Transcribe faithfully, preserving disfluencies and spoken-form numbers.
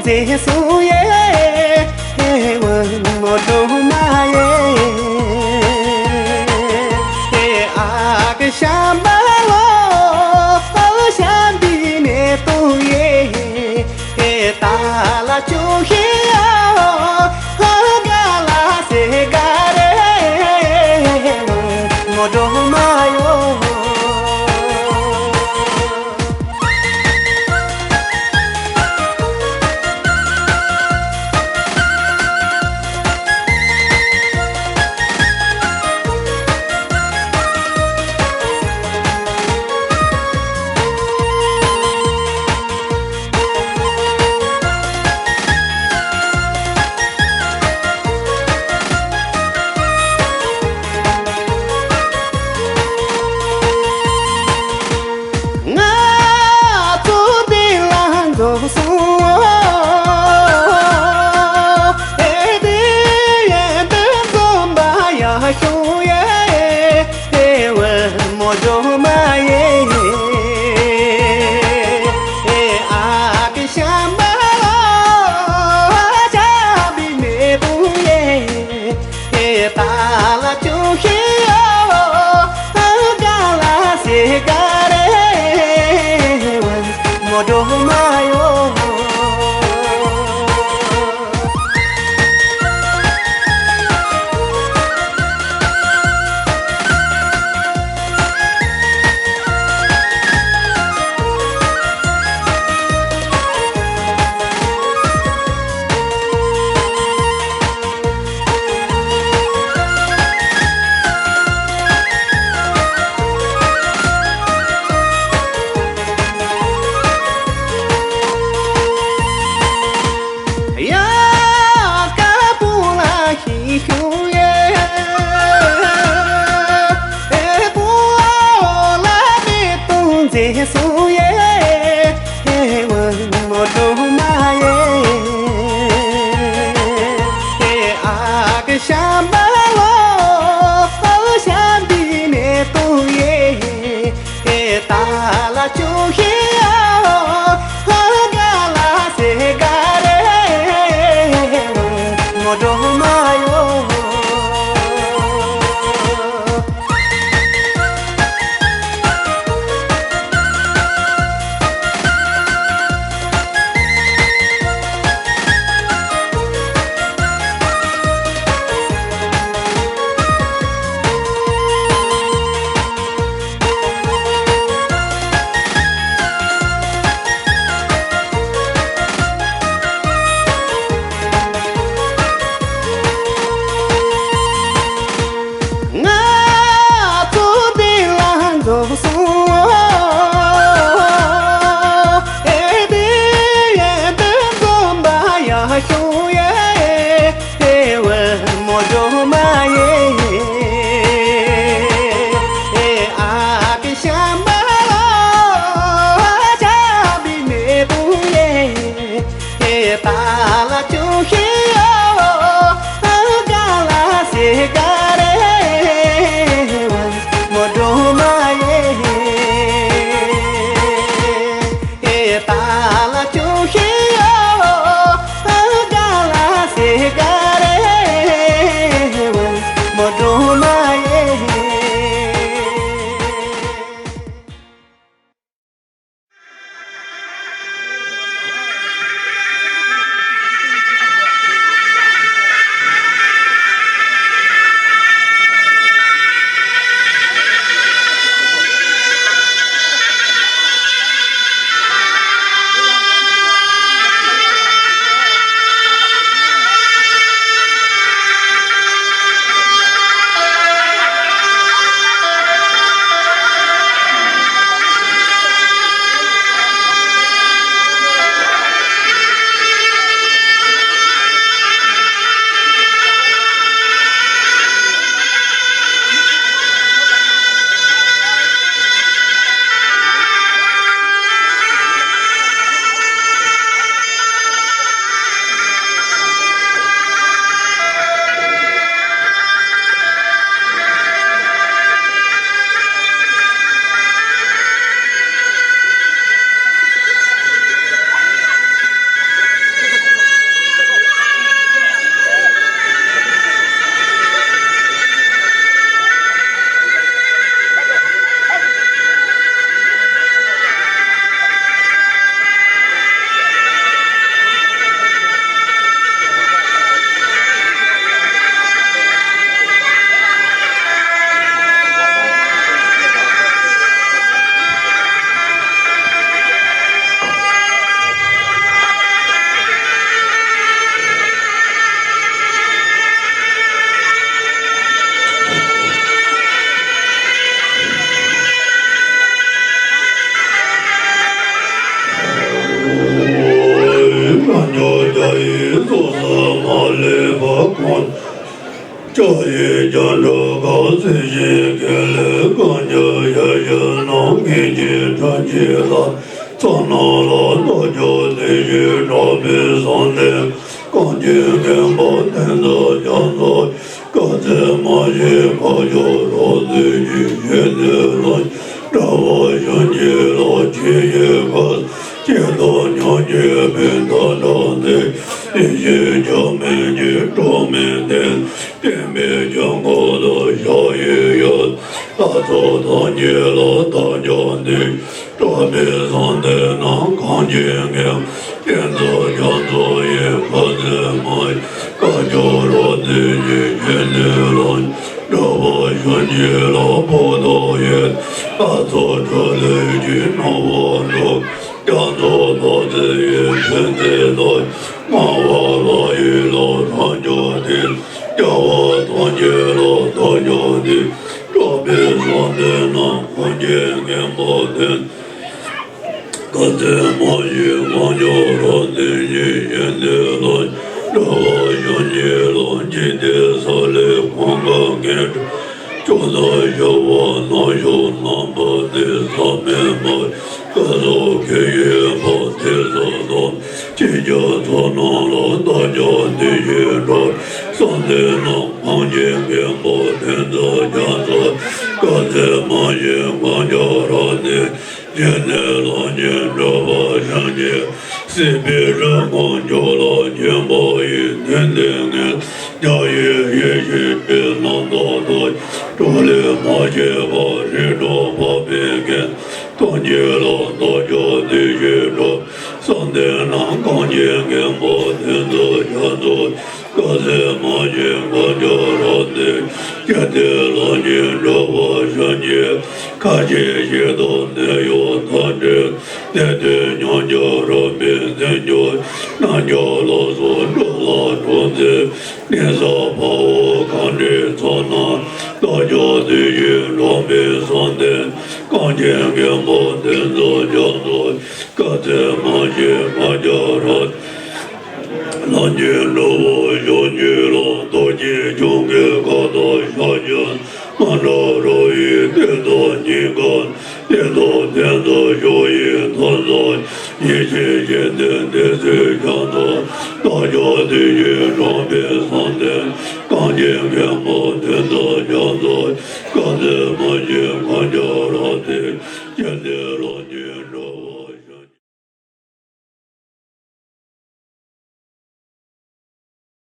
ཚེ་སྲུང་ཡེ། ཧེ་བུ་མོ་སྒྲོལ་མ་ཡེ། ཧེ་ཨ་ཀི་ཤམ་བྷ་ལོ། ཨོ་ཤམ་བྷི་ནེ་ཏུ་ཡེ། ཧེ་ཏཱ་ལ་ཅུ་ཧི་ཨོ། ཧ་ག་ལ་སེ་ག་རེ། ཧེ་བུ་མོ་སྒྲོལ་མ་ཡོ། ང་ཚོ་འདི་ལ་འཛོམས་སོང་། ཨེ་དེ་ཡན་དུ་འཛོམས་པ་ཡག་ཤོས་ཡེ། ཨེ་བུ་མོ་སྒྲོལ་མ་ཡེ། ཨེ་ཨ་ཀི་ཤམ་བྷ་ལོ། ཤམ་བྷི་ནེ་ཏུ་ཡེ། ཧེ་ཏཱ་ལ་ཅུ་ཧི་ཨོ། ཧ་ག་ལ་སེ་ག་རེ། ཧེ་བུ་མོ་སྒྲོལ་མ་ཡོ། ཡ་ཀ་པུ་ལ་ཧི་ཤུ་ཡེ། ཨེ་པུ་ཨོ་ལ་མེ་ཏུང་ཛེ་སུ་ཡེ། ཧེ་བུ་མོ་སྒྲོལ་མ་ཡེ། ཧེ་ཨ་ཀི་ཤམ་བྷ་ལོ། ཤམ་བྷི་ནེ་ཏུ་ཡེ། ཧེ་ཏཱ་ལ་ཅུ་ཧི་ཨོ། ཧ་ག་ལ་སེ་ག་རེ། ཧེ་བུ་མོ་སྒྲོལ་མ་ཡོ། ང་ཚོ་འདི་ལ་འཛོམས་སོང་། ཨེ་དེ་ཡན་དུ་འཛོམས་པ་ཡག་ཤོས་ཡེ། ཧེ་བུ་མོ་སྒྲོལ་མ་ཡེ། ཧེ་ཨ་ཀི་ཤམ་བྷ་ལོ། ཤམ་བྷི་ནེ་ཏུ་ཡེ། ཧེ་ཏཱ་ལ་ཅུ་ཧི་ཨོ། ཧ་ག་ལ་སེ་ག་རེ། ཧེ་བུ་མོ་སྒྲོལ་མ་ཡེ། ཧེ་ཏཱ་ལ་ཅུ་ཧི་ཨོ། ཧ་ག་ལ་སེ་ག་རེ། ཧེ་བུ་མོ་སྒྲོལ་མ་ཡེ། ཡི་སོ་སོ་མ་ལུས་པ་ཀུན། ཕྱག་གཡས་བརྒྱ་འགྲོ་ག་སྲིད་ཞིའི་དགེ་ལེགས་གང་ཉག་ཡེ་ཤེས་རྣམས་ངེས་ཀྱི་དོན་གྱི་ལམ། ཚོགས་རྣམས་ལ་བདག་ཀྱང་དེ་བཞིན་གྲགས་པའི་བསམ་གཏན། གངས་ཅན་མཁན་པོ་དེ་ཚོ་རྒྱ་མཚོ། བཀའ་སྩལ་མ་བྱས་བཀའ་རྒྱ་རབ་བརྩེ་ཉིད། ཞི་བདེ་ལ་འདྲ་བ་གཞན་གྱིས་ལ་ཆེ་ཡི་ཁ། སྐྱེ་དང་ཉམས་ཀྱི་མི་མཐའ་དྲངས་ཏེ། ཡེ་ཤེས་ཆགས་མེད་ཀྱི་གྲོགས་མེད་དེ། བསྟན་པའི་ཆོས་འཁོར་དུ་ཞུགས་ཡི་ཡོད། ལྷ་ཚོགས་ཐམས་ཅད་ལ་བདག་ཀྱང་འདུད། གྲགས་པའི་བསམ་གཏན་རྣམས་གངས་ཅན་མཁན། བསྟན་རྩ་རྒྱ་མཚོ་ཡི་བཀའ་སྩལ་མ། བཀའ་རྒྱ་རབ་བརྩེ་ཉིད་ཞི་བདེ་ལ། འདྲ་བ་གཞན་གྱིས་ལ་ཕོག་ཐུབ་ཡི། ལྷ་ཚོགས་སྒྲ་ལས་ཀྱི་སྣང་བ་འགྲོ། རྒྱ་མཚོ་ཐོག་བརྩེགས་ཡི་ཕན་མཛད་དང་། སྨྲ་བ་ལྷ་ཡི་ལ་ཐམས་ཅད་དེ། རྒྱལ་བ་ཐམས་ཅད་ལ་བདག་ཀྱང་འདུད། གྲགས་པའི་བསམ་གཏན་རྣམས་གངས་ཅན་མཁན་པོ་དེ། བཀའ་སྩལ་མ་བྱས་གངས་ལྗོངས་རབ་བརྟན་གྱི། ཡོན་ཏན་ལ་འདྲ་བ་གཞན་གྱིས་ལ། འཇིག་རྟེན་ས་ལེར་གང་ག་ངེས། ཕྱོགས་དང་བྱ་བ་རྣམ་ཤོག་རྣམ་པ་དེ། ཟག་མེད་མ་བཀའ་སོགས་ཁྱེད་ཡོད་པ་དེ་སོགས་དང་། ཅིག་ཅར་ཚོགས་རྣམས་ལ་བདག་ཀྱང་དེ་བཞིན་གྲགས། བསམ་གཏན་རྣམས་གངས་ཅན་མཁན་པོ་དེ་ཚོ་རྒྱ་མཚོ། བཀའ་སྩལ་མ་བྱས་གངས་ལྗོངས་རབ་བརྟན། ཡོན་ཏན་ལ་ཉོན་འགྲོ་བ་གཞན་གྱིས། སྲིད་པའི་རི་ཁོང་ཁྱོད་ལ་མཁྱེན་པ་ཡི། དོན་དེ་ངེས་རྒྱ་ཡི་ཡེ་ཤེས་པའི་རྣམ་རྟོག་དང་། གྲོགས་ལས་མ་སྐྱེས་པ་རིགས་དྲུག་འཕགས་པའི་རྒྱན། ཐམས་ཅད་ལ་བདག་ཀྱང་དེ་བཞིན་གྲགས། བསམ་གཏན་རྣམས་གངས་ཅན་མཁན་པོ་དེ་ཚོ་རྒྱ་མཚོ། བཀའ་སྩལ་མ་བྱས་གངས་ལྗོངས་རབ་བརྟན། ཡོན་ཏན་ལ་ཉོན་འགྲོ་བ་གཞན་གྱིས། ཁ་ཆེ་ཞེ་སྡང་ནད་གཡོག་མཐའ་བྲལ། གནད་དོན་མཉམ་སྦྱར་རབ་སྦས་མཚན་བརྗོད། རྣལ་འབྱོར་ལ་སོགས་འགྲོ་ལ་གྲོགས་མཛད། གནས་གསར་དཔའ་བོ་གངས་རིའི་ཚོགས་རྣམས། བདག་ཀྱང་དེ་བཞིན་གྲགས་པའི་བསམ་གཏན། གངས་ཅན་མཁན་པོ་དེ་ཚོ་རྒྱ་མཚོ། བཀའ་སྩལ་མ་བྱས་གངས་ལྗོངས་རབ། ལམ་གྱི་འགྲོ་བ་གཞན་གྱིས་ལ། རྡོ་རྗེ་འཆང་གི་བཀའ་དང་ཕྱག་རྒྱ། མ་འདྲ་རབ་ཡིན་དེ་དག་ཉིད་ཀ། དེ་དག་དེ་ཚོ་ཞུགས་ཡི་ཐོབ་ས། ཡེ་ཤེས་ཀྱི་གདན་དེ་ཚོའི་རྒྱ་མཚོ། བདག་ཀྱང་དེ་བཞིན་གྲགས་པའི་བསམ་གཏན། གངས་ཅན་མཁན་པོ་